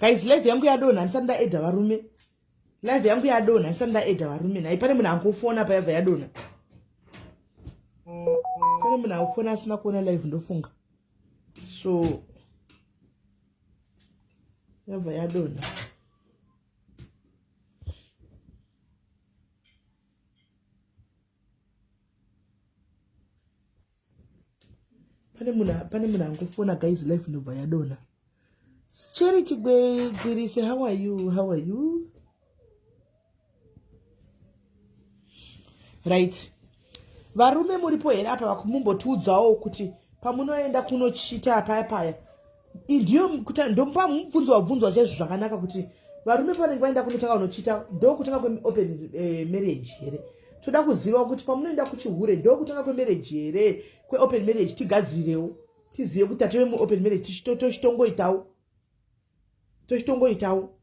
Guys, live yangu yadonha, handisati ndaedha varume. Live yangu yadonha, handisati ndaedha varume. Nhai, pane munhu angofona payabva yadonha. Pane munhu angofona asina kuona live, ndofunga. So yabva yadonha. Pane munhu, pane munhu angofona guys, life inobva yadonha. Cheri Chigwirise, how are you? How are you? Right. Varume muripo here apa vakumumbotiudzawo kuti pamunoenda kunochita paya paya, ndiyo kuti ndomupa mubvunzo wabvunzwa chaizvo zvakanaka kuti varume pavanenge vaenda kunotanga kunochita, ndokutanga kweopen marriage here? Toda kuziva kuti pamunoenda kuchihure ndokutanga kwemarriage here, kweopen marriage. Tigadzirirewo tizive kuti tatove muopen marriage, tochitongoitawo, tochitongoitawo.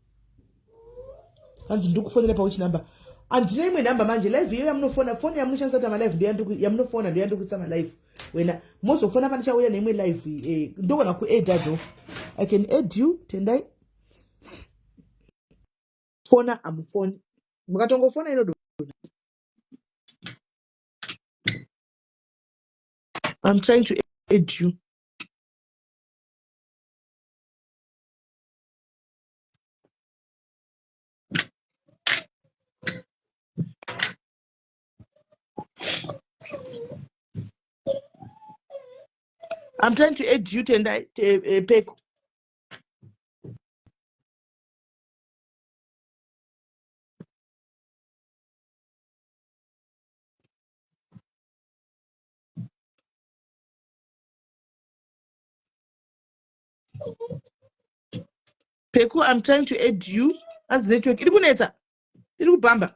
Hanzi ndiri kufonera pauchi number? Handina imwe nhamba manje. Live iyo yamunofona, foni yamunoshandisa kuita malive ndo yamunofona, ndo yandiri kuitisa malive. Wena mozofona pandichauya neimwe live. Ndogona kuadda though, I can add you. Tendai, fona amufoni, mukatongofona inodo. I'm trying to add you. I'm trying to add you, Tendai, Peko. Peku, I'm trying to add you. Hanzi network iri kunetsa, iri kubhamba.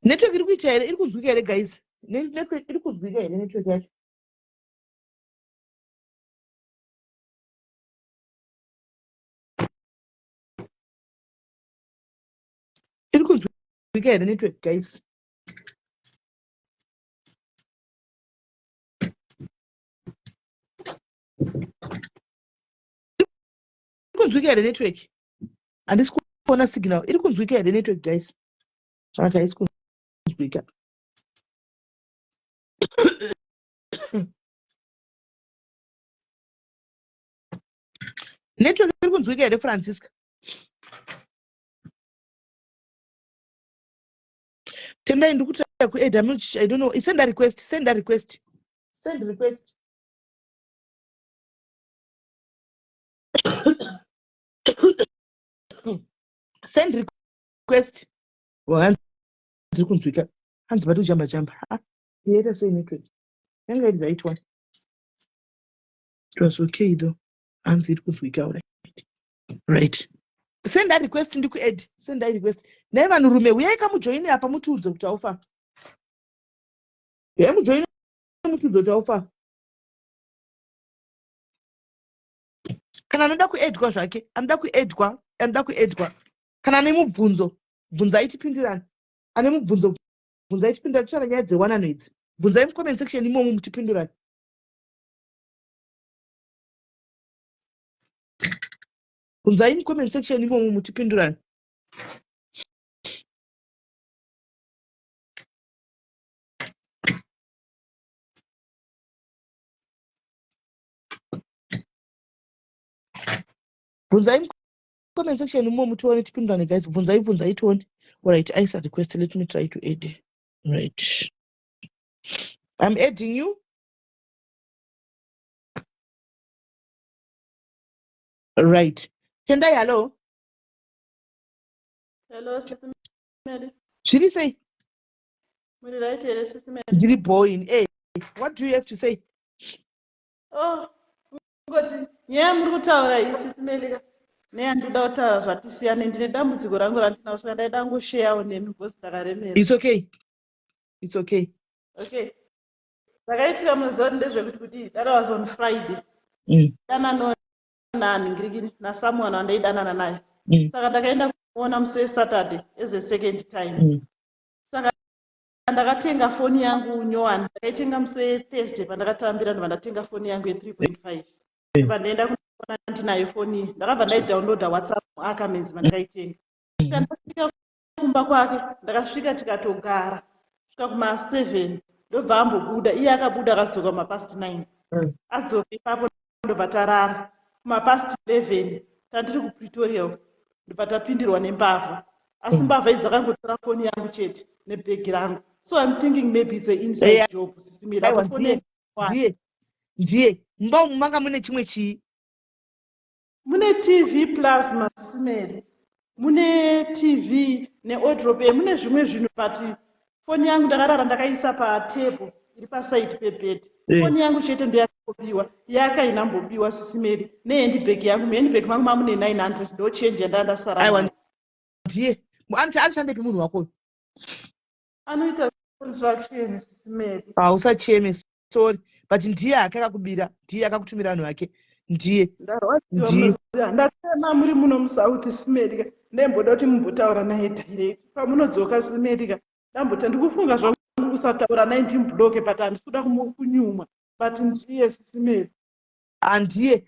Network iri kuita here? Iri kunzwika here guys? Network iri kunzwika here? Network yacho iri kunzwika here network guys? Iri kunzwika here network? Handisi kuona signal. Iri kunzwika here network guys? Zvakati haisi kunzwika. Network iri kunzwika here, Francisca? Tendai, ndiri kutry kuadda. I don't know. Send a request, send a request, send request, send request. Hanzi iri kunzwika, hanzi bati kujamba jamba. Ha, yaita sei network? Yanga iri right one, it was okay though. Hanzi iri kunzwika. Right, send a request, ndikuadd. Send a request. Nhai vanhurume, uyai kamujoini apa mutiudze kuti aufa. Uyai mujoini mutiudze kuti aufa. Kana anoda kuedwa zvake, anoda kuedwa, anoda kuedwa. Kana ane mubvunzo, bvunzai tipindirane. Ane mubvunzo, bvunzai tipindirane. Totaura nyaya dzewanano idzi. Bvunzai mucomment section imomo mutipindurane. Bvunzai mucomment section imomo mutipindurane. Bvunzai mucomment section imomo tione, tipindurane guys. Bvunzai, bvunzai tione. Alright, aisa request. Let me try to add. Right, I'm adding you. Right, Tendai, hello. Hello, Sister Mary. Zviri sei? Muri right here, Sisi Mary? Ndiri boing. Hey, what do you have to say? Oh, ngoti nyaya muri kutaura iyi, Sisi Mary ka, neyandoda kutaura zvatisiyane. Ndine dambudziko rangu randinaro, saka ndaida ngosheyawo nemi because ndakaremera. It's okay, it's okay. Okay, zvakaitika munoziva kuti ndezvekuti kudii, that was on Friday. Danano nanhingirikini nasomeone wandaidanana naye. Saka ndakaenda kumuona musi weSaturday as a second time. Saka ndakatenga foni yangu nyowani, ndakaitenga musi weThursday pandakatambira, ndobva ndatenga foni yangu ye3.5. Ndobva ndaenda kunoona ndinayo foni iyi, ndakabva ndaidownloada WhatsApp muAckermans mandakaitenga. Saka ndasvika kumba kwake, ndakasvika tikatogara svika kuma7, ndobva ambobuda iye, akabuda akazodzoka kumapast 9. Adzoka ipapo ndobva tarara. Kumapast 11 tandiri kuPretoria uko, ndobva tapindirwa nembavha, asi mbavha idzi dzakangotora foni yangu chete nebhegi rangu. So I'm thinking maybe it's a inside job, Sisi Mary. Aiwa, Apa foni ndiye. Ndiye mumba umu manga mune chimwe chii? Mune TV plasma, Sisi Mary, mune TV newardrobe, mune zvimwe zvinhu, but foni yangu ndakarara ndakaisa patable iri paside pebed. Foni yangu chete ndoyakambobiwa, yakainambobiwa, Sisi Mary, nehandbag yangu. Muhandbag mangu mamune 900, ndo change yandanga ndasara Aiwa. nayo. Ndiye anoshandepi munhu wako? Anoita construction, Sisi Mary. Hausacheme, sorry, but ndiye hake akakubira, ndiye akakutumira vanhu vake, ndiye. Ndarwadziwa. Ndiye. Munoziva ndatema muri muno muSouth, Sisi Mary ka, ndemboda kuti mumbotaura naye direct pamunodzoka, Sisi Mary ka. Ndambota ndikufunga zvangu kusataura naye, ndimubloke, but handisi kuda kunyumwa, but ndiye, Sisi Mary. Handiye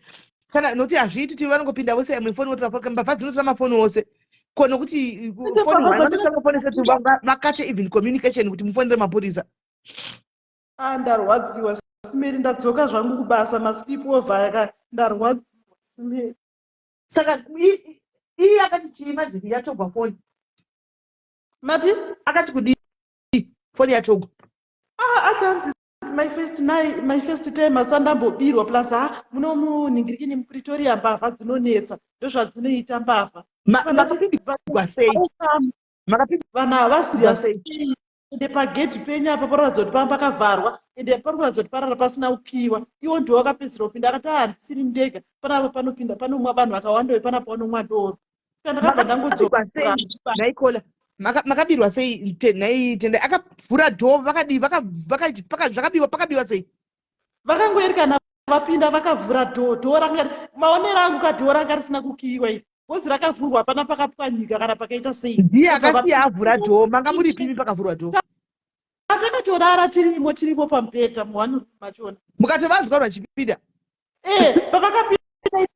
kana nokuti hazviiti ti vanongopinda vose mufoni votora mbavha dzinotora mafoni ose ko nokuti Ende foni mbavha vanotora mafoni ese kuti vakate even communication kuti mufonere mapurisa. Ah, ndarwadziwa, Sisi Mary. Ndadzoka zvangu kubasa, masleep over aka, ndarwadziwa, Sisi Mary. Saka iye akati chii manje yatogwa foni? Mati? Akati kudii foni yatogwa? Ah, achanzi my first night, my first time asandambobirwa, plus ha muno munhingirikini muPretoria mbavha dzinonetsa, ndozvadzinoita mbavha. Makapindirwa sei? Makapindirwa Vanhu havaziva sei? Sei? Ende pagedhi penyu apa paroratidza kuti pamba pakavharwa, ende pari kuratidza kuti parara pasina kukiyiwa. Iwo ndiwo wakapedzisira kupinda. Akati, "Ah, handisiri ndega panapa, panopinda panomwa vanhu vakawanda uye panapa vanomwa doro." Saka ndakabva Makabirwa sei? ndangodzoka. Naikola makabirwa sei? Nhai Tendai, akavhura door, vakadii, zvakabiwa, pakabiwa sei? Vakangoerekana vapinda, vakavhura door. Door ranga, maonero angu ka, door ranga risina kukiyiwa iri, because rakavhurwa, hapana pakapwanyika kana pakaita sei. Ndiye Ndobva akasiya avhura door? Manga muripimi pakavhurwa door? Takatorai tirimo, tirimo pamubhedha muone room machona. Mukatovanzwa vanhu vachipinda? Pavakapinda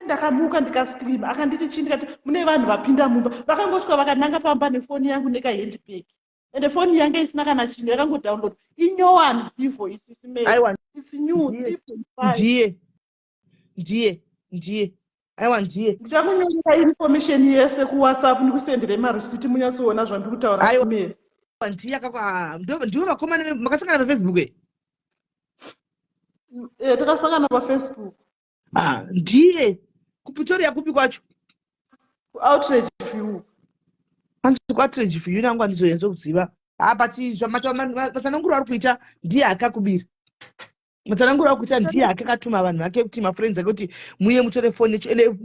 ndakamuka ndikascream. Akanditi chii? Ndikati mune vanhu vapinda mumba. Vakangosvika vakananga pamba nefoni yangu nekahandbag, ende foni yanga isina kana chinhu, yakangodownload, inyowani Vivo, iSisi Mary. Aiwa. It's new. Ndiye. 3.5. Ndiye, aiwa, ndiye. Ndichakunyorera information yese kuWhatsApp, ndikusendere marisiti munyatsoona zvandiri kutaura. Aiwa. Sisi Mary. Ndiye akakwa ndivo vakomana makasangana paFacebook e? Takasangana paFacebook. Ah, ndiye. KuPretoria kupi kwacho? KuOutridge View. Hanzi kuOutridge View, nangu handizonyatsokuziva. Ha, but matsananguro ari kuita, ndiye akakubira. Matsananguro ari kuita, ndiye akakatuma vanhu vake kuti mafriends ake kuti muye mutore foni yacho. Ende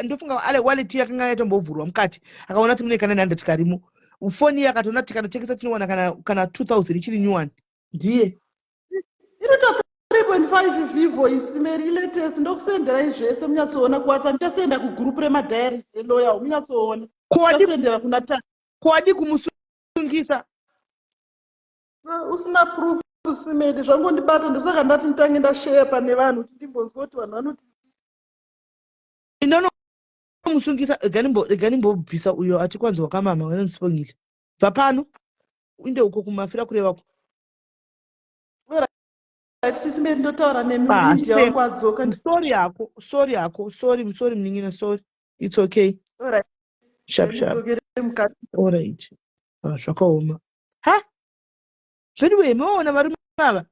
ndofunga ale wallet yakanga yatombovhurwa mukati, akaona kuti mune kana 900 karimo. Foni iyo akatoona kuti tikanotengesa tinowana kana 2000, ichiri new one. Ndiye. Inoita 3.5 Vivo, iSisi Mary, ilatest. Ndokusenderai zvese munyatsoona kuWhatsApp. Ndichasenda kugroup remadiaries eloyal munyatsoona. Kowadi Ndichasendera kuna ta Kowadi kumusungisa? Usina proof, Sisi Mary, zvangondibata. Ndosaka ndati nditange ndasheya pane vanhu kuti ndimbonzwa kuti vanhu vanoti. Inonomusungisa. Rega nimbobvisa uyo ati kwanzi wakamama vanondisipongile. Bva pano uinde uko kumafira kurevako. Sisi Mary, ndotaura nemi Ah, Lydia same. wangu adzoka. Sorry hako, sorry hako, sorry, sorry munin'ina, sorry, it's okay. Alright. Sharp sharp. Ndidzokere mukati. Alright. Ah, zvakaoma. Ha, anyway, maona varume ava,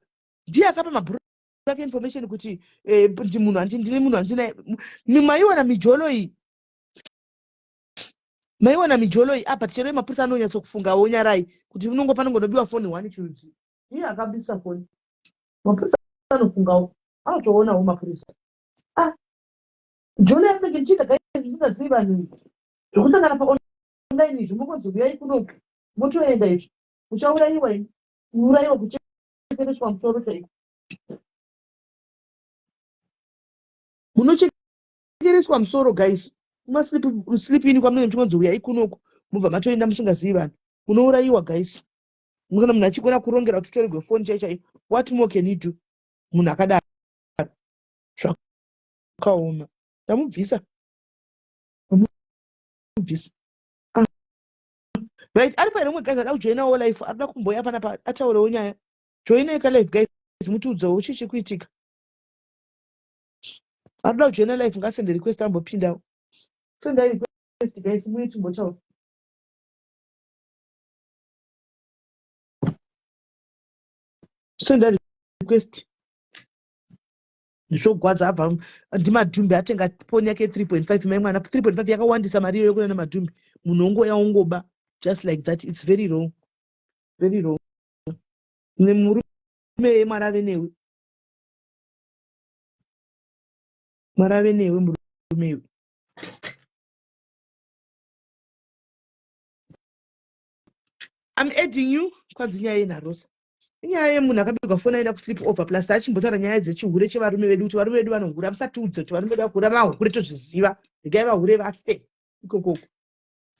ndiye akapa mabhuru ake information kuti ndi munhu ndine munhu handina. Maiona mijolo iyi? Maiona mijolo iyi apa tichero mapurisa anonyatsokufungawo nyarai kuti unongo panongonobiwa foni one chirudzi. Iye akabisa foni. Mapurisa anofungawo. Anotoonawo mapurisa. Ah. Jolo yamunenge muchiita guys musingazivi vanhu iyi. Zvekusangana pa online izvi mungonzi huyai kunoku motoenda izvi. Muchaurayiwa imi. Kuurayiwa kuchekereswa musoro chaiko. Munochekereswa musoro guys. Kumasleep in kwamunenge muchingonzi huyai kunoku mobva matoenda musingazivi vanhu. Munourayiwa guys. Kana munhu achigona kurongera kuti utorerwe foni chaiyo chaiyo what more can you do munhu akadaro. Zvakaoma. Ndamubvisa. Ndamubvisa. Ah. Right, ari paine umwe guys ada kujoinawo life, arikuda kumboya panapa ataurewo nyaya. Joinai ka live guys mutiudzewo chii chiri kuitika. Arikuda kujoina live ngasende request ambopindawo. Sendai request guys muye timbotaura. Sendai request. Zvogwadza abva ndiMadhumbi atenga poni yake 3.5 mai mwana 3.5 yakawandisa mari iyoyo kuna Madhumbi munhu ongoya ongoba just like that it's very wrong very wrong nemurume mwari ave newe mwari ave newe murume iwe I'm adding you kwanzi nyaya yenarosa inyaya yemunhu akabigwa foni aenda kusleep over plus achimbotaura nyaya dzechihure chevarume vedu kuti varume vedu vanohura musatiudze kuti varume vedu vakuhura vahure tozviziva regai vahure vafe ikokoko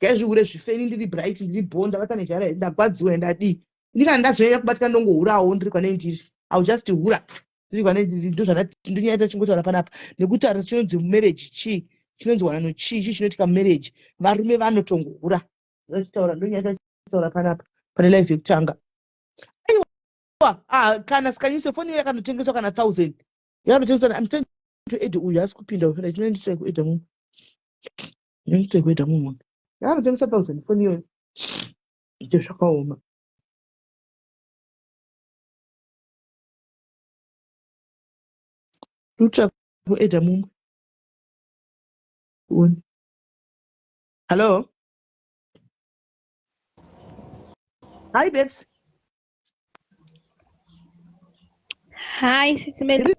regai zvihure zvife ini ndiri bright ndiri bho ndavata nezhara here ndagwadziwa ndadii ini kana ndazonyanya kubatika ndongohurawo ndiri kwane ndiri ill just hura ndiri kwane ndiri ndozvandonyaya tachingotaura panapa nekutaura chinonzi marriage chii chinonzi wanano chii chii chinoitika mumarriage varume vanotongohura zvachitaura ndonyaya tachitaura panapa pane live yekutanga aiwa ah, kana sikanyise foni iyo yakanotengeswa kana thousand yakanotengeswa I'm trying to add uyu haasi kupinda uyu ndinoendesai kuedha mumwe ndinoendesai kuedha mumwe yakanotengesa thousand foni iyoyo ite zvakaoma ndikutsvaka kuedha mumwe uone hallo hi babes Hi, Sisi Meli.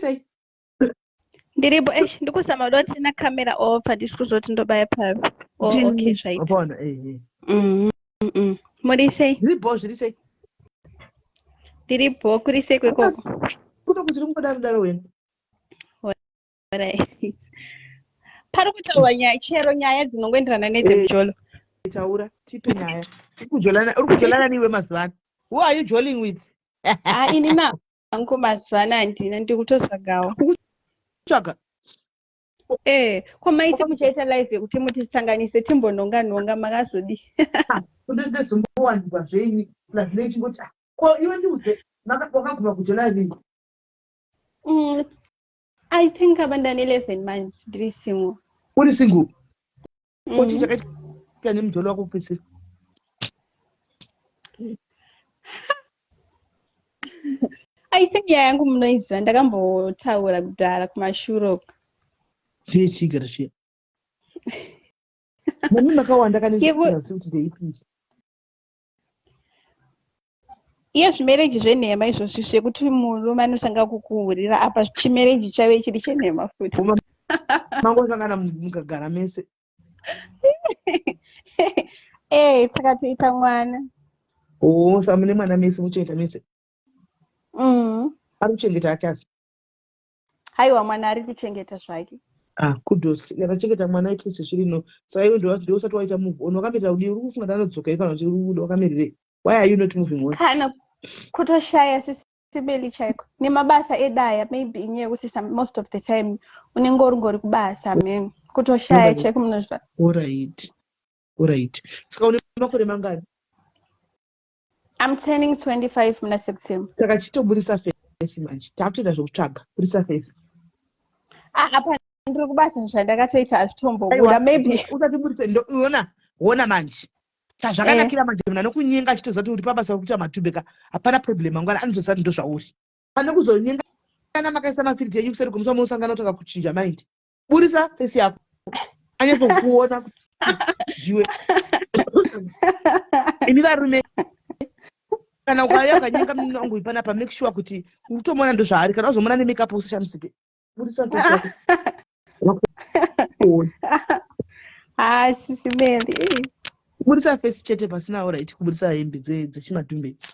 Sei? Ndiripo eish ndikuzama kuda kuti na camera off handisi kuzoti ndobaya papi. Oh, okay zvaita. Wapona eh eh. Muri sei? Zviri bho zviri sei? Ndiri bho kuri sei kwekoko? Kuno kuti ringodaro daro wena. Alright. Pari kutaurwa nyaya chero nyaya dzinongoenderana nedzemujolo. Eh, taura tipe nyaya. Uri kujolana uri kujolana niwe mazuva ano. Who are you jolling with? Ah ini na hangu mazuva ano handina ndiri kutotsvagawo. Kutsvaga. Eh, ko maiti muchaita live yekuti mutisanganise timbonhonga nhonga makazodii? Ndozombowanikwa zvenyu plus nechingoti ah, ko iwe ndiudze wakaguma kujola rini? I think aba ndane 11 months ndiri single. Uri single? Ko chii chakaitika nemujolo wako kupedzisira? I think nyaya yangu munoiziva ndakambotaura kudhara kumashure uko. Chii chigara zviya? Mami makawanda kane zvisingazivi kuti ndeipi ichi. Iye zvimereji zvenhema izvozvi zvekuti murume anotanga kukuhurira apa chimereji chave chiri chenhema futi. Mangosangana mukagara mese. Eh, saka toita mwana. Oh, saka mune mwana mese muchengeta mese. Ari kuchengeta ake asi. Haiwa mwana ari kuchengeta zvake. Ah, kudos. Yakachengeta mwana at least zvirino. Saka iwe ndiwe usati waita move on. Wakamirira kudii? Uri kufunga kuti anodzoka here kana kuti uri kuda wakamirirei? Why are you not moving on? Kana kutoshaya sisibeli chaiko. Nemabasa edaya maybe inyaya yekuti most of the time unenge uri ngori kubasa man. Kutoshaya chaiko munoziva. Alright. Alright. Saka une makore mangani? I'm turning 25 muna September. Saka chitoburisa face manje. Takutoita zvekutsvaga. Burisa face. Ah, apa ndiri kubasa zvandakatoita hazvitombobuda maybe. Usatiburitse ona ona manje. Chazvakanakira manje munhu anokunyenga achitoziva kuti uri pabasa rekuita matumbe ka hapana problem mangwana anotoziva kuti ndozvauri. Pane kuzonyengana makaisa mafiriti enyu kuseri kwemusi wamunosangana kutanga kuchinja mind. Burisa face yako. Anyatsokuona Ndiwe. Imi varume, kana ukauya ukanyenga munhu wangu ipanapa, make sure kuti utomuona ndozvaari. Kana uzomuona nemakeup, usashamisike. Budisa face yako. Vakuona. Ha, Sisi Meli. Kubudisa face chete pasina, alright, kubudisa hembe dzechimadhumbe idzi.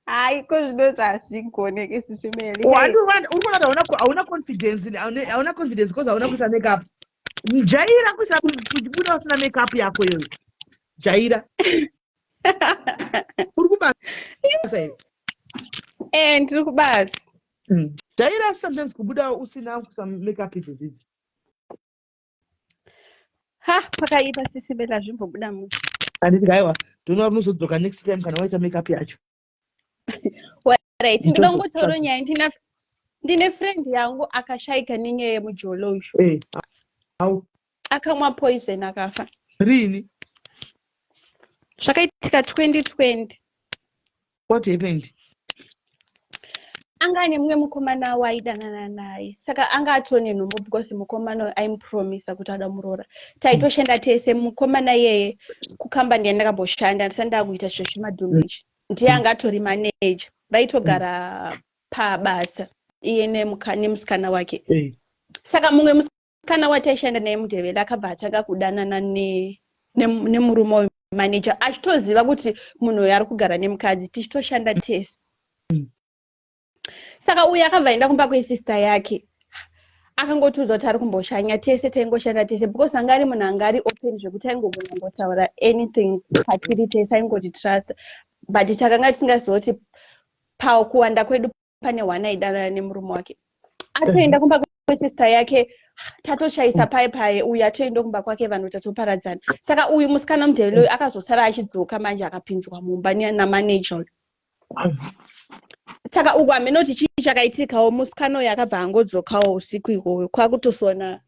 Hayi, ko zvinoti hazvigoneke, Sisi Meli. Uri kuona kuti hauna confidence, hauna confidence because hauna kuisa makeup. Jaira kuisa, kubuda usina makeup yako iyoyo. Jaira. Uri kubasa here? Eh, ndiri kubasa. Jaira sometimes kubuda usina kuisa makeup idzodzi. Ha, pakaipa, Sisi Meli, hazvimbobuda mu. Handiti haiwa, ndinoona unozodzoka next time kana waita makeup yacho. Right, ndinoda kungotaura nyaya. Ndine friend yangu akashayika nenyaya yemujolo uyu. Eh, au. Akamwa poison, akafa. Rini? Zvakaitika 2020. What happened? Anga ane mumwe mukomana waidanana naye, saka anga atone nhumbu because mukomana uyu aimupromisa kuti ada muroora. Taitoshanda tese mukomana iyeye kukambani yandakamboshanda ndisati ndakuita zvezvimadhumbe ichi. Ndiye anga atori manager, vaitogara pabasa iye nemusikana wake. Saka mumwe musikana wataishanda naye muDevele akabva atanga kudanana nemurume uyu manager, achitoziva kuti munhu uyu ari kugara nemukadzi, tichitoshanda tese. Saka uyu akabva aenda kumba kwesister yake, akangotiudza kuti ari kumboshanya. Tese taingoshanda tese because anga ari munhu anga ari open zvekuti aingogona kungotaura anything patiri tese, aingoti trust. But takanga tisingazivi kuti pakuwanda kwedu pane one aidanana nemurume wake. Atoenda kumba kwesister yake, tatochaisa pai pai, uyu atoenda kumba kwake, vanhu tatoparadzana. Saka uyu musikana muDevele uyu akazosara achidzoka manje, akapinzwa mumba namanager uyu. Saka uku hamene kuti chii chakaitikawo, musikana uyu akabva angodzokawo usiku ihwohwo, kwakutosona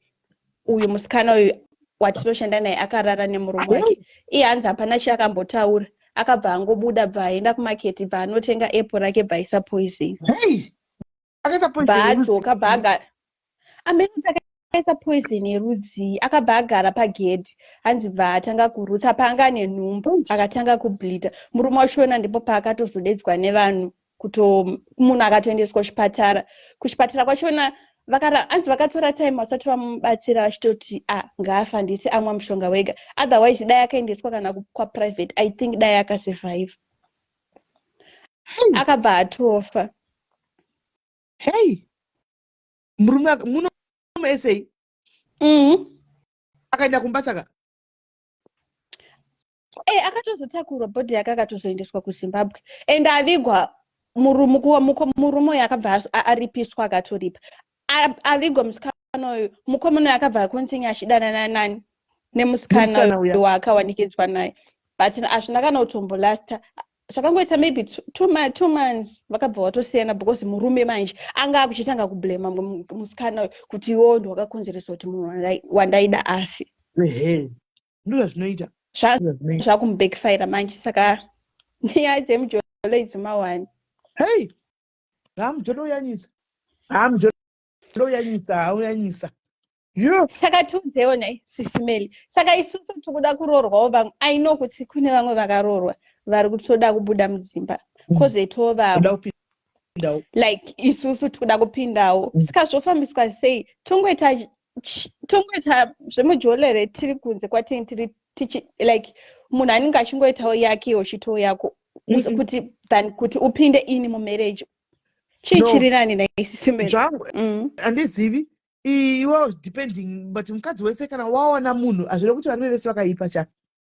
uyu musikana uyu watinoshanda naye akarara nemurume wake. Iye hanzi hapana chiakambotaura, akabva angobuda, bva aenda kumaketi, bva anotenga apple rake, bva aisa poison. Hey, akaisa poison? Bva adzoka, bva agara. Amene kuti akaisa poison yerudzii. Akabva agara pagedhi, hanzi bva atanga kurutsa, paanga ane nhumbu, akatanga kubleeda. Murume wachona ndipo paakatozodedzwa nevanhu kuto munhu akatoendeswa kuchipatara. Kuchipatara kwachona hanzi vakatora time vasati vamubatsira, vachitoti a ngaafa, handiti amwa mushonga wega. Otherwise dai akaendeswa kana kwaprivate, I think dai akasurvive. Akabva atofa. Hey, murume muno muSA? Akaenda kumba saka? E, akatozotakurwa body yake, akatozoendeswa kuZimbabwe and avigwa. Murume uyu akabva aripiswa, akatoripa. Avigwa musikana uyu, mukomana uyu akabva acontinue achidanana nani? Nemusikana. Nemusikana uya. Waakawanikidzwa naye, but hazvina kana kutombolasta. Zvakangoita maybe 2 months, vakabva vatosiyana because murume manje anga akuchitanga kublema musikana uyu kuti iwewo ndiwakakonzeresa kuti munhu wandaida afe. Ehe, ndozvazvinoita. Ndozvazvinoita. Zvakumubackfire manje. Saka nyaya dzemujolo idzi mawani. Hei, hamujolo uyanyisa, hamujolo uyanyisa, hauyanyisa yo. Saka tiudzewo nhai, Sisi Meli, saka isusu tikuda kuroorwawo vamwe, I know kuti kune vamwe vakaroorwa vari kutoda kubuda mudzimba, kwozoitawo vamwe Kuda kupindawo. Like isusu tikuda kupindawo. Saka zvofambiswa sei? Tongoita zvemujolo here tiri kunze kwatini tiri tichi, like munhu anenge achingoitawo yake, iwe uchitawo yako, kuti than kuti upinde ini mumarriage? Chii No. chiri nani nhai, Sisi Meli? Zvangu handizivi iwe, depending, but mukadzi wese kana wawana munhu, hazvida kuti varume vese vakaipa cha.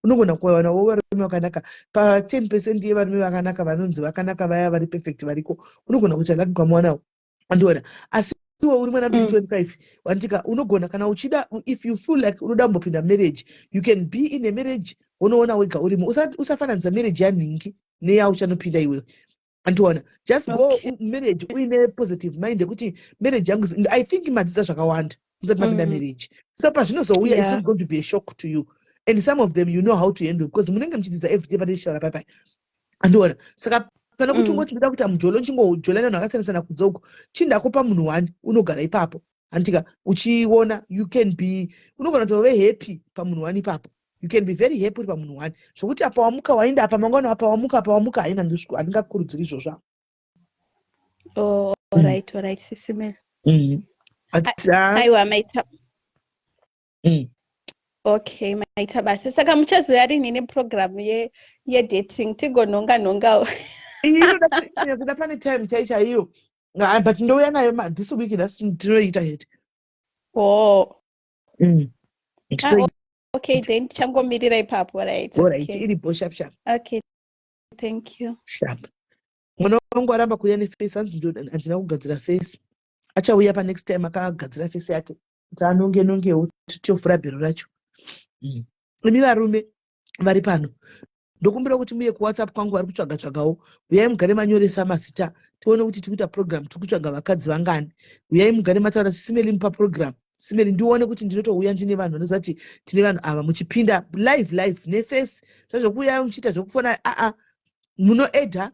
Unogona kuwanawo varume vakanaka. Pa10% yevarume vakanaka, vanonzi vakanaka vaya vari perfect variko, unogona kuita lucky ukamuwanawo, andiona. Asi iwe uri mwana 25, wandika, unogona kana uchida, if you feel like unoda kumbopinda marriage, you can be in a marriage, unoona wega urimo. Usafananidza marriage yanhingi neyauchanopinda iwewe, andiona. Just go marriage uine positive mind yekuti marriage yangu I think madzidza zvakawanda musati mapinda marriage, so pazvinozouya, it's not going to be a shock to you, and some of them you know how to handle because munenge muchidzidza everyday patichitaura papai, andiona. Saka pane kuti ungoti ndoda kuita mujolo, nchingojola nevanhu vakasiyana siyana kunze uko, chindakupa munhu one, unogara ipapo. Handitika uchiona you can be, unogona kutove happy pamunhu one ipapo. You can be very happy uri pamunhu one, zvokuti apa wamuka waenda apa, mangwana apa wamuka, apa wamuka, haina. Handingakurudziri izvozvo. Oh, alright, alright, Sisi Mel. Aiwa, maita. Okay, maita basa. Saka muchazoya rini neprogram yedating, tigonhonga nhongawo? Kuda pane time chai chaiyo, but ndouya nayo this week. Nhasi tinoita hete. Oh. Ah, okay, then tichangomirira ipapo, right? Alright, iri bo, sharp sharp. Okay, thank you. Sharp. Mwana wangu aramba kuuya neface, hanzi handina kugadzira face. Achauya panext time akagadzira face yake kuti anonge nongewo, tichovhura bhero racho. Imi varume vari pano, ndokumbira kuti muye kuWhatsApp kwangu. Vari kutsvaga tsvagawo, uyai mugare manyoresa mazita, tione kuti tiri kuita program, tiri kutsvaga vakadzi vangani. Uyai mugare mataura, Sisi Meli mupa program, Sisi Meli, ndione kuti ndinotouya ndine vanhu vanoziva kuti tine vanhu ava. Muchipinda live live neface, zvazvokuuya muchiita zvekufona, aa, munoedha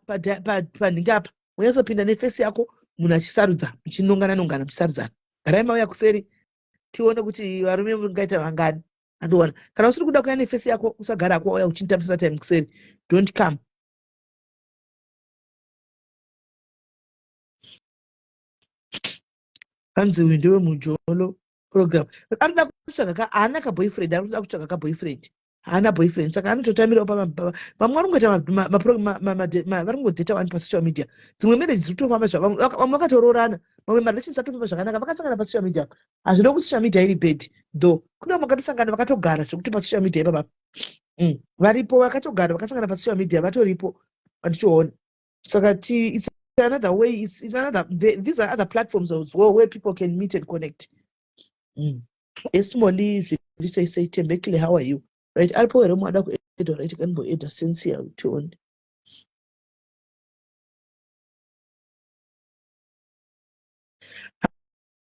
panhingi apa, munyatsopinda neface yako, munhu achisarudza, muchinongana nongana, muchisarudzana. Garai mauya kuseri, tione kuti varume mungaita vangani. Andiona kana usiri kuda kuya neface yako, usagara kwauya uchinditambisira time kuseri. Don't come. Hanzi uyu ndewe mujolo program, anoda kutsvaga ka, haana kaboyfriend, ari kuda kutsvaga kaboyfriend, haana boyfriend, saka anototamirawo. Vamwe vari kungoita, vari kungodheta wani pasocial media. Dzimwe marriage dziri kutofamba, vamwe vakatoroorana, mamwe marelations atofamba zvakanaka, vakasangana pasocial media. Hazvino kusocial media iri bad though. Kune vamwe vakatosangana vakatogara zvekuti pasocial media ipapa. Varipo vakatogara, vakasangana pasocial media, vatoripo vandichoona. Saka ti it's another way, it's another, these are other platforms as well where people can meet and connect. Esimoli, zviri sei sei? Tembekile, how are you? Right, aripo here umwe ada kuedha? Right, kanimboedha sensia, tione.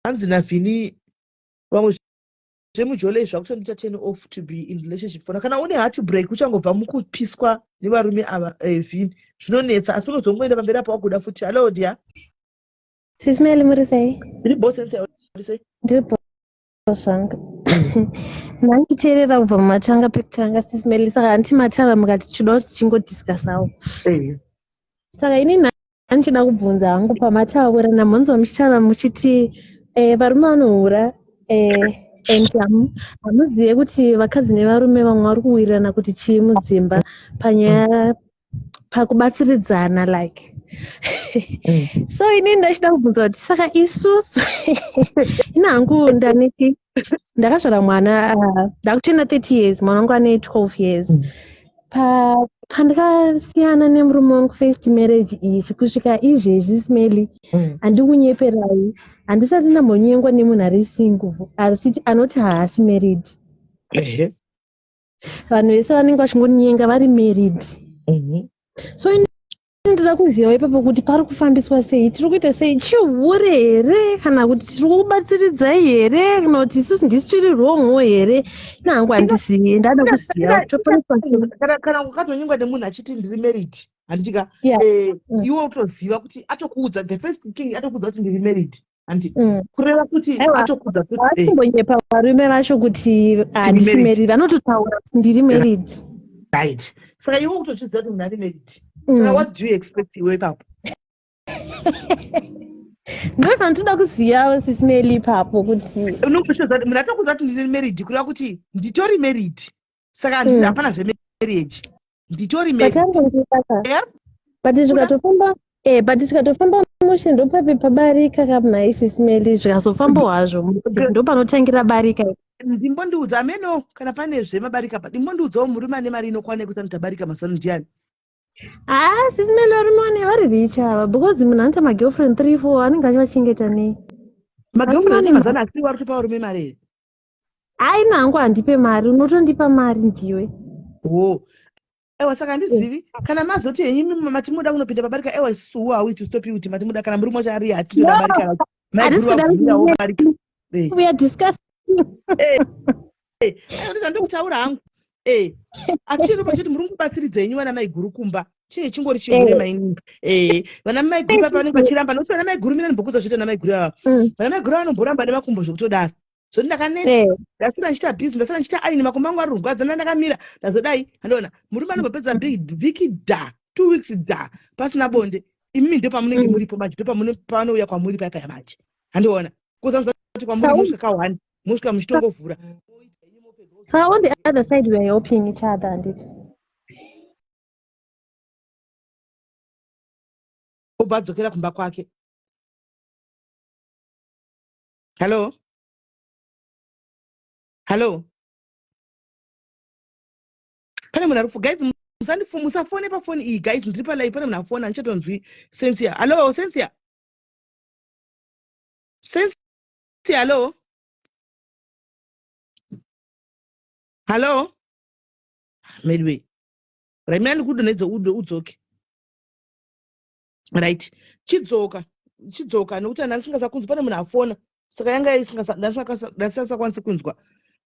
Hanzi navhini, vamwe zvemujole zvakutondiita turn off to be in relationship fona. Kana une heart break, uchangobva mukupiswa nevarume ava, vhini, zvinonetsa, asi unozongoenda pamberi apo wakuda futi. Hallo dear. Sisi Meli, muri sei? Ndiri bo, sense, uri sei? Ndiri bo zvangu. Ndandichiteerera kubva mumatanga pekutanga, Sisi Meli, saka handiti mataura mukati tinoda kuti tingodiscusawo. Saka ini ndandichida kubvunza hangu pamataura namhonzwa muchitaura muchiti varume vanohura and hamuzive kuti vakadzi nevarume vamwe vari kuwirirana kuti chii mudzimba panyaya pakubatsiridzana like. So inini ndachida kubvunza kuti saka isusu, ini hangu ndaneti ndakazvara mwana, ndakutenda 30 years, mwana wangu ane 12 years. Pandakasiyana nemurume wangu first marriage iyi kusvika izvezvi, Sisi Meli, handikunyeperai, handisati ndambonyengwa nemunhu ari single asiti anoti haasi married. Vanhu vese vanenge vachingonyenga vari married. So ini ndoda kuziva ipapo kuti pari kufambiswa sei, tiri kuita sei, chihure here kana kuti tiri kubatsiridzai here, kana kuti isusu ndisi tiri wrong here? Nangu handizivi, ndada kuziva topaniswa sei. Kana ukatonyengwa nemunhu achiti ndiri married, handitika? Iwe utoziva kuti atokuudza, the first thing atokuudza kuti ndiri married, handi? Kureva kuti Aiwa, atokuudza kuti havasimbonyepa varume vacho kuti handisi married. married, vanototaura kuti ndiri married. Right, saka iwe kutozviziva kuti munhu ari married, saka what do you expect iwe ipapo? Ndo zvandinoda kuziva, Sisi Meli, ipapo kuti Unokutozviziva kuti munhu atokuudza kuti ndiri married, kureva kuti nditori married, saka handisi hapana zvemarriage, nditori married. Patangondibata. But zvikatofamba but zvikatofamba mushe, ndopapi pabarika kamnai, Sisi Meli? Zvikazofambawo hazvo, ndo panotangira barika. Ndimbondiudza ameno kana pane zvemabarika pa, ndimbondiudzawo murume ane mari inokwana yekuti anoita barika mazano ndiani? Ah, Sisi Meli, varume vane vari rich ava, because munhu anoita magirlfriend three four anenge achivachengeta nei? Magirlfriend Varume acho mazano asiri vari kutopa varume mari here? Ai, nangu handipe mari, unotondipa mari ndiwe. O, ewa, saka handizivi kana mazoti henyu imi mati muda kunopinda pabarika. Ewa, isusu who are we to stop you kuti mati muda? Kana murume wacho ari hatitoda barika racho, Handisi maiguru kuda vabvumirawo barika. We are discussing. Aiwa, ndozvandiri kutaura hangu. Asi chiripo choti muri kubatsiridza henyu vana maiguru kumba. Chinenge chingori chihure mainini. Eh, vana maiguru papa vanenge vachiramba nokuti vana maiguru mina ndimbokuudza zvoita vana maiguru ava. Vana maiguru vanomboramba nemakumbo zvekutodaro. Zvoti ndakanetsa, ndaswera ndichiita busy, ndaswera ndichiita aini makumbo angu ari kurwadza ndakamira, ndazodai. Andiona murume anombopedza vhiki dha, 2 weeks dha pasina bonde. Imimi ndopamunenge muripo manje, ndopamunouya kwamuri paya paya manje. Andiona. Kuzanza kuti kwamuri mosvika ka one, mosvika muchitongovhura. So on the other side we are helping each other handiti? Obva adzokera kumba kwake. Hello? Hello? Pane munhu ari guys musandifu musafone pafoni iyi guys ndiri palive pane munhu afona andichatonzwi Cynthia. Hello Cynthia? Cynthia hello? Hello? Midway. Right mina ndikudonhedze udzoke. Right. Chidzoka. Chidzoka nekuti ndandisingasakunzwi pane munhu afona. Saka yanga isingasakwanisi kunzwa.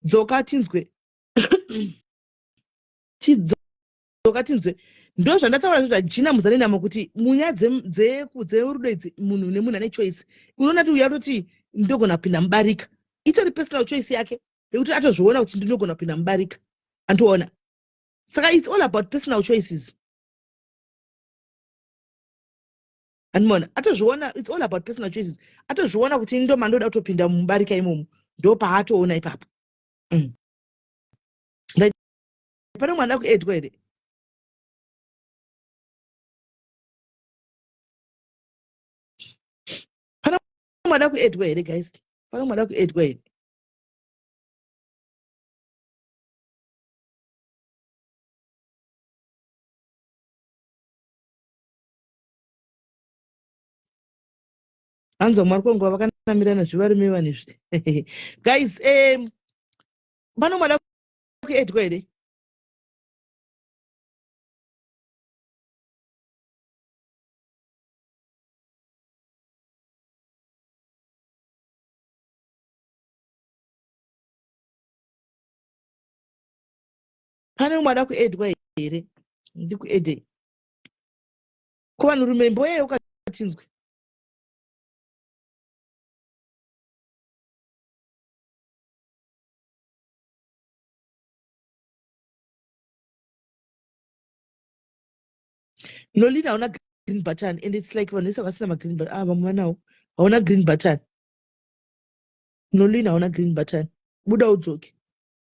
Dzoka tinzwe. Chidzoka tinzwe. Ndo zvandataura zvo zvajina muzane namo kuti munya dzerudo idzi munhu nemunhu ane choice. Unoona kuti uya toti ndogona kupinda mubarika. Itori personal choice yake yekuti atozviona kuti ndinogona kupinda mubarika. Andiona. Saka it's all about personal choices. Andimona atozviona it's all about personal choices. Atozviona kuti ndo mandoda kutopinda mubarika imomo. Ndo paatoona ipapo. Right. Pane mwana kuedwa here? Pane mwana kuedwa here guys? Pane mwana kuedwa here? Hanzi vamwe vari kungova vakanamirana zvevarume vanhu izvi. Guys, pano mwana kuedwa here? Pane umwe ada kuedwa here? Ndikuedei. Ko vanhurume imboyai ukatinzwe. Nolina hauna green button and it's like vanhu vese vasina magreen button. Ah, vamwe vanawo. Hauna green button. Nolina hauna green button. Buda udzoke.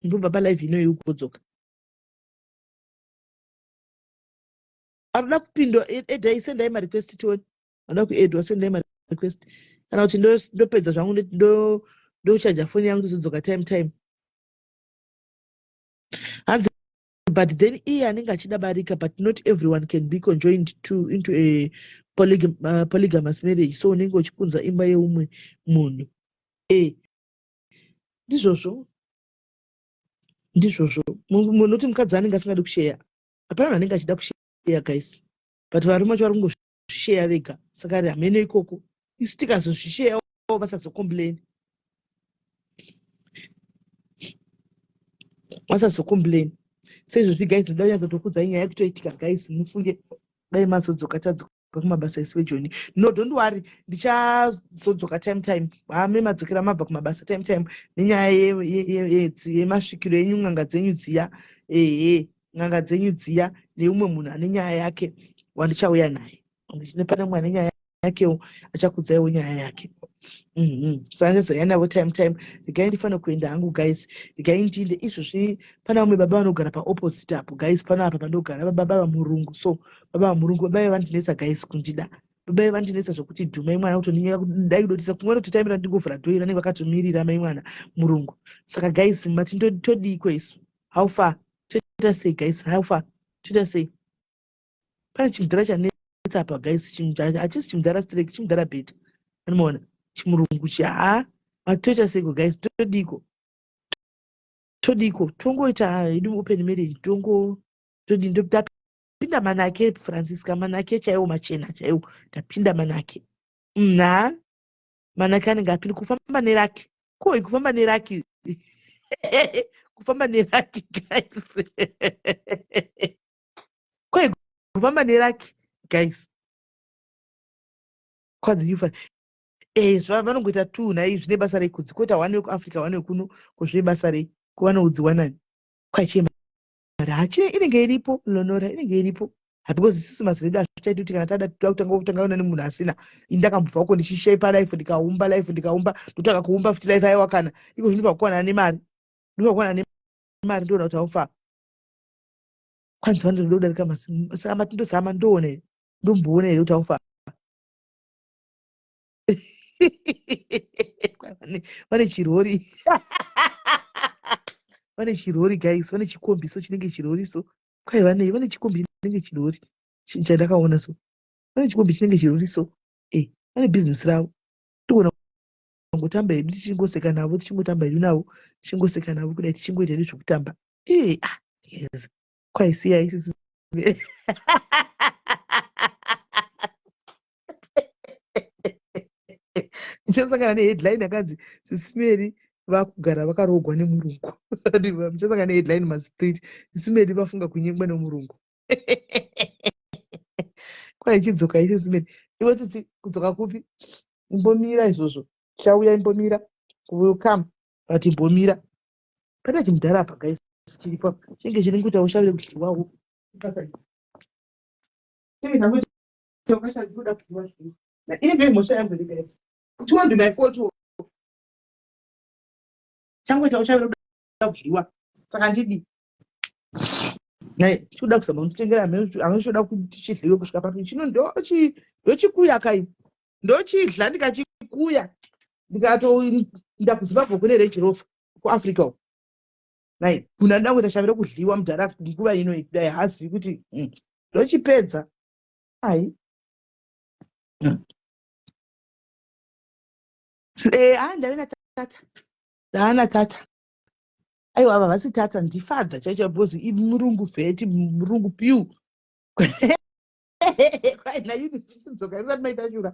Ndobva pa live inoyi ugodzoka. Anoda kupindwa edai sendai ma request tione. Anoda kuedwa sendai ma request. Kana kuti ndopedza zvangu ndochaja foni yangu tozodzoka time time. Hanzi but then iye anenge achida barika but not everyone can be conjoined to into a polygamous marriage so unenge uchipunza imba yeumwe munhu. Ndizvozvo. Ndizvozvo. Munoti mukadzi anenge asingadi kusheya. Hapana munhu anenge achida kusheya guys. But varume vacho vari kungozvisheya vega. Saka hameno ikoko. Isu tikazozvisheyawo vasazocomplain. Vasazocomplain. Seizvozvi guys ndoda kunyatsotokuudzai nyaya yekutoitika guys mufunge dai mazodzoka tadzoka kumabasa isu vejoni. No, don't worry. Ndichazodzoka time time. Hame madzokera mabva kumabasa time time nenyaya yemasvikiro enyu n'anga dzenyu dziya. Ehe, n'anga dzenyu dziya neumwe munhu ane nyaya yake wandichauya naye. Ndichine pane mumwe ane nyaya yakewo achakudzaiwo nyaya yake. Saka ndizouya navo time time. Regai ndifane kuenda hangu guys. Regai ndiinde izvozvi pane vamwe baba vanogara pa opposite apo guys. Pano apa pandogara baba vamurungu. So baba vamurungu baba vaiva vandinetsa guys kundida. Baba vaiva vandinetsa zvekuti dhumai mwana kutondinyenga dai kudotisa kumwe notitaimira ndingovhura door vanenge vakatomirira mai mwana murungu. Saka guys mati todiiko isu? How far? Toita sei guys? How far? Toita sei? Pane chimudhara chanetsa apa guys, hachisi chimudhara straight, chimudhara beta. Anomaona chimurungu chi ha matoita seiko guys? Todiko? Todiko? Tongoita hedu open marriage tongo todi ndapinda manake Francisca manake chaiwo machena chaiwo ndapinda manake. Na manake anenge apinda kufamba neraki. Ko kufamba neraki. Kufamba neraki guys. Ko Kufamba neraki guys. Kwanzi yufa eh vanongoita two nhai zvine basa rei kudzi koita one wekuafrica one wekuno ko zvine basa rei ko vanoudziwa nani kwaichema mari hachi inenge iripo lonora inenge iripo because isusu mazera edu hazvichaiti kuti kana tada kutanga kutanga ona nemunhu asina ini ndakambobva uko ndichishepa life ndikaumba life ndikaumba ndotanga kuumba futi life aiwa kana iko zvinobva kuwana nemari ndobva kuwana nemari ndoona kuti haufa kwanzi vanoda kudarika masi saka mati ndozama ndoona here ndomboona here kuti haufa vane chirori vane chirori guys vane chikombi so chinenge chirori so kwai vanei vane chikombi chinenge chirori chandakaona so vane chikombi chinenge chirori so e eh, vane bhizinesi ravo togona kungotamba hedu tichingoseka navo tichingotamba hedu navo tichingoseka navo kudai tichingoita hedu zvekutamba ee eh, ah yes kwaisiyai sisi Ndichasangana neheadline yakanzi Sisi Mary vakugara vakaroogwa nemurungu. Muchasangana neheadline mumastreet Sisi Mary vafunga kunyengwa nemurungu. Kwai chidzoka Sisi Mary. Iwe Sisi kudzoka kupi? Imbomira izvozvo. Chauya imbomira. Will come. But imbomira. Pane chimudhara apa guys chiripo. Chinge chiri kuita ushavire kudyiwawo. Chinge changoita kuda kudyiwa zviya. Inenge imhosva yangu here guys? Kuti wandi my fault. Changoita ushavire kuda kudyiwa. Saka ndidi. Nhai, chikuda kuzama kunditengera hameno kuti chidliwe kusvika papi. Chino ndochikuya kai. Ndochidla ndikachikuya. Ndikatoenda kuZimbabwe kune Range Rover kuAfrica uko. Nhai, munhu anoda kuita shavi rekudliwa mudhara nguva ino iyi kudai haazivi kuti ndochipedza. Ai. Eh, ah, ndave natata. Ndaana tata. Aiwa ava vasi tata ndifadha chaicho because imurungu vheti murungu piu. Kwai na Eunice chidzoka isati maita shura.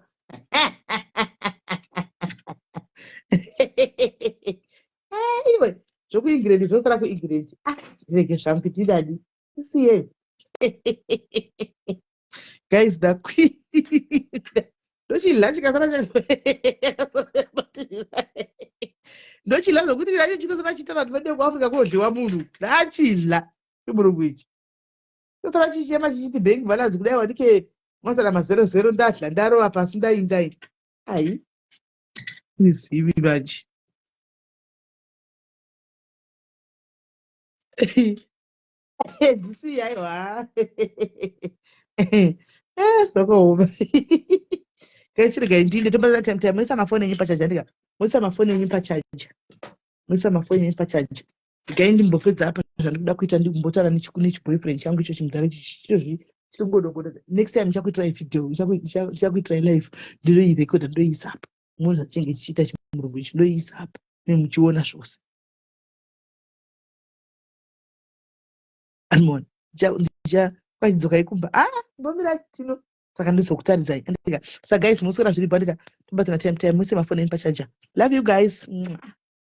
Eh, iwe zvokuingirend zvosara kuingirend. Ah, ndinenge zvangu kuti idadi. Isiye. Guys, ndakwira. Ndochidla chikasara ndochidla zvokuti chacho chinosara chitaura kuti vende kuAfrica kodliwa munhu. Ndachidla chimurungu ichi. Chinosara chichema chichiti bank balance kudai wanike masara mazero zero ndadla ndarova pasi ndaindai. Ai. Izivi manje. Dzisi aiwa. Eh, zvakaoma. Kachirega ndinde tobatsira time time moisa mafoni enyu pachaja ndika. Moisa mafoni enyu pachaja. Moisa mafoni enyu pachaja. Regai ndimbopedza apa zvandikuda kuita ndikumbotaura nechiboyfriend changu icho chimudhara ichi chizvi chiringodogoda. Next time ndichakuitirai video, ndichakuitirai live ndinoirekodha ndoiisa apa. Muone zvachinge chichiita chimurungu ichi ndoiisa apa. Muchiona zvose. Anmon ndicha kumba ah mbomira tino saka ndizokutaridzai andika saka guys moswera zviri bandika tobatana time time muse mafoni enyu pachaja love you guys Mwah.